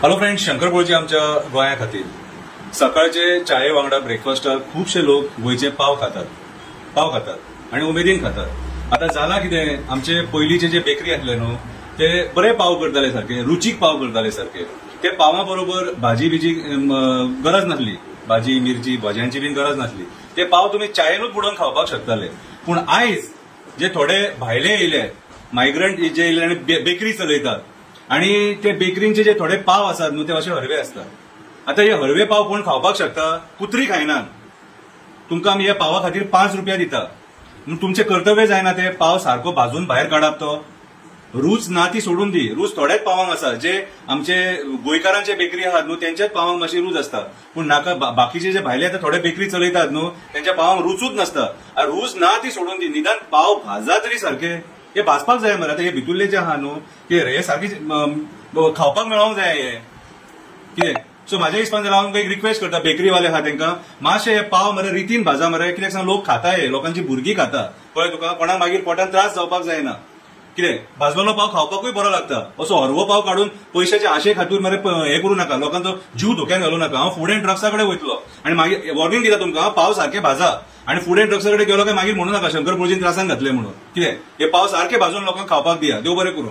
Hello friends, Shankar Polji आमच्या गोंया खातीर सकाळचे चाये वांगडा ब्रेकफास्टाक खुबशे लोक गोंयचे पाव खातात आणि उमेदीन खातात. आता जाला कितें, आमचे पयलींचे जे बेकरी आसले न्हू ते बरे पाव करताले, सारके रुचीक पाव करताले सारके. ते पावा बरोबर भाजी बिजी गरज नासली, भाजी मिरची भाजयांची बीन गरज नासली. ते पाव तुमी चायेनूच बुडोवन खावपाक शकताले. पूण आयज जे थोडे भायले येयले, मायग्रंट जे येयले आनी बेकरी चलयतात आणि ते बेकरींचे जे थोडे पाव आसात न्हू ते अशे हरवे आसतात. आता हे हरवे पाव कोण खावपाक शकता? कुत्री खायनात. तुमकां आमी ह्या पावा खातीर 5 रुपया दिता, म्हूण तुमचें कर्तव्य जायना ते पाव सारको भाजून भायर काडप. तो रूच ना ती सोडून दी, रूच थोड्याच पावांक आसा. जे आमचे गोंयकारांचे बेकरी आहात न्हू तेंच्याच पावांक मातशी रूच आसता, पूण नाका बाकीचे जे भायले आतां थोडे बेकरी चलयतात न्हू तेंच्या पावांक रुचूच नासता. रूच ना ती सोडून दी, निदान पाव भाजा तरी सारके. हे भाजपाक जाय मरे. आतां हे भितुल्ले जे आहा न्हू ते हे सारके खावपाक मेळोंक जाय हे कितें. सो म्हाज्या हिसपान जाल्यार हांव एक रिक्वेस्ट करता बेकरीवाले आहा तेंकां, मातशे हे पाव मरे रितीन भाजा मरे. कित्याक सांग, लोक खाता, हे लोकांची भुरगीं खाता. पळय तुका कोणाक मागीर पोटान त्रास जावपाक जायना. कितें भाजलेलो पाव खावपाकूय बरो लागता. असो हरवो पाव काडून पयशाचे आशे खातीर मरे हे करूं नाका, लोकांचो जीव धोक्यान घालूं नाका. हांव फूड एंड ड्रग्सा कडेन वयतलो आनी मागीर वॉर्निंग दिता तुमकां, पाव सारके भाजा. आनी फूड एंड ड्रग्सा कडेन गेलो काय मागीर म्हणू नाका शंकर पोळजीन त्रासान घातले म्हणून. कितें हे पाव सारके भाजून लोकांक खावपाक दिया. देव बरें करूं.